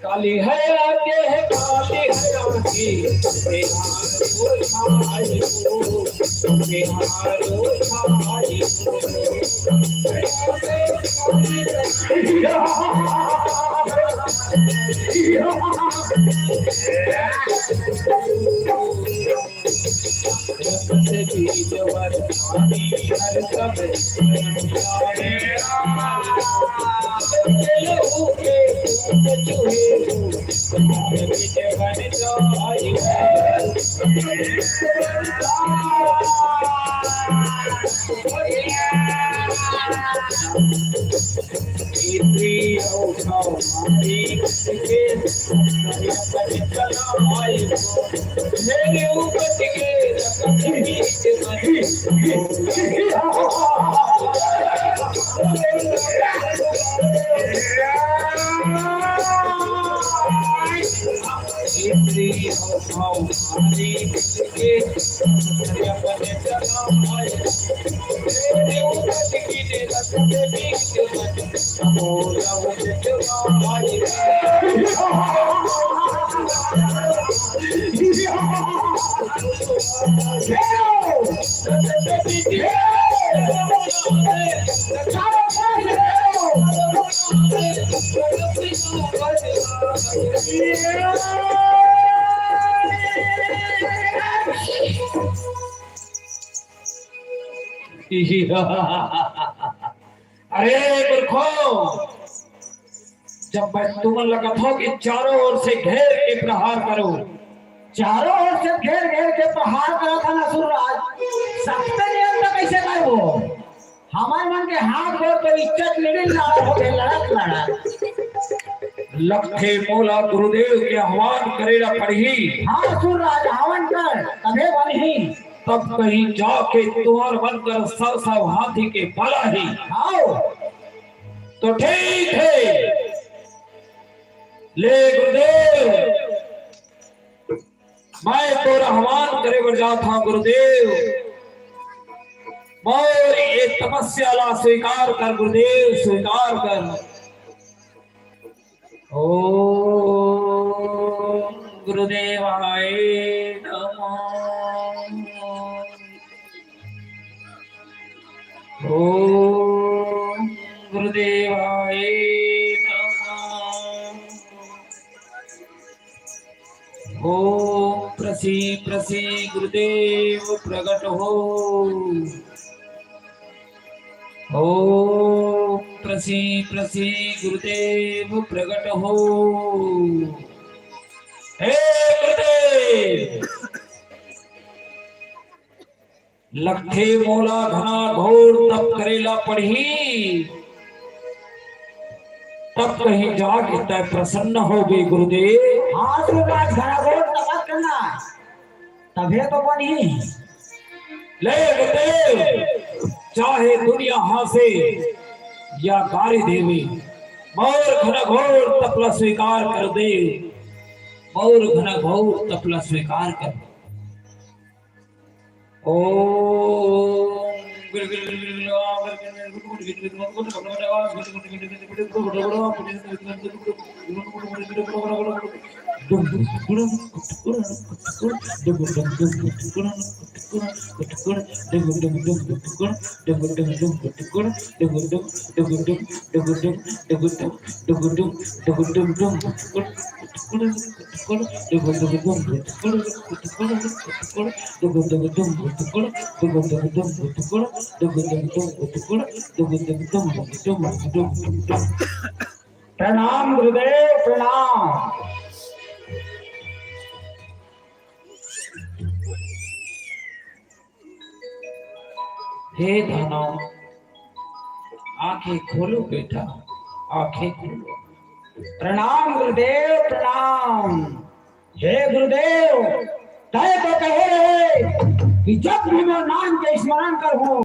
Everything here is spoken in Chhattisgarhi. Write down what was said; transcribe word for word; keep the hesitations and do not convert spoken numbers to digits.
काली है आके है, काली है आके, बिहारो छाई हो, बिहारो छाई हो। अरे मूर्खो, जब मैं तुमन ला कथों कि चारों ओर से घेर के प्रहार करो, चारों ओर से घेर घेर के प्रहार करत हन असुर राज, सकते नहीं हम तो कैसे करबो? हमर मन के हाथ गोड़ तो इज्जत मिली लड़त होथे, लड़त लड़त। लगथे मोला गुरुदेव के आह्वान करे ला पड़ही। हाँ असुर राज, आह्वान कर, तभे बनही। तब कहीं जाके तुंहर मन कर सौ सौ हाथी के बल आही। आओ। तो ठीक है, ले गुरुदेव, मैं तोर आह्वान करे बर जात हंव गुरुदेव। मोर ये तपस्या ला स्वीकार कर गुरुदेव, स्वीकार कर। ओम गुरुदेवाय नमः। ओम गुरुदेवाय नमः। ओम प्रसी प्रसी गुरुदेव प्रगट हो। ओम प्रसी प्रसी गुरुदेव प्रगट हो। हे गुरुदेव, लगथे मोला घना घोर तप करे ला पड़ही, तब कहीं जाके तै प्रसन्न होबे गुरुदेव। हाँ सुरराज, घना घोर तपत करना, तभे तो बनही। ले गुरुदेव, चाहे दुनिया हाँसे या गारी देवे, मोर घना घोर तप ला स्वीकार कर दे, मोर घना घोर तप ला स्वीकार कर। ओम प्रणाम गुरुदेव, प्रणाम। हे धनव, आंखें खोलो बेटा, आंखें खोलो। प्रणाम गुरुदेव, प्रणाम। हे गुरुदेव, तय तो कहे रहे कि जब भी मोर नाम के स्मरण करहूं,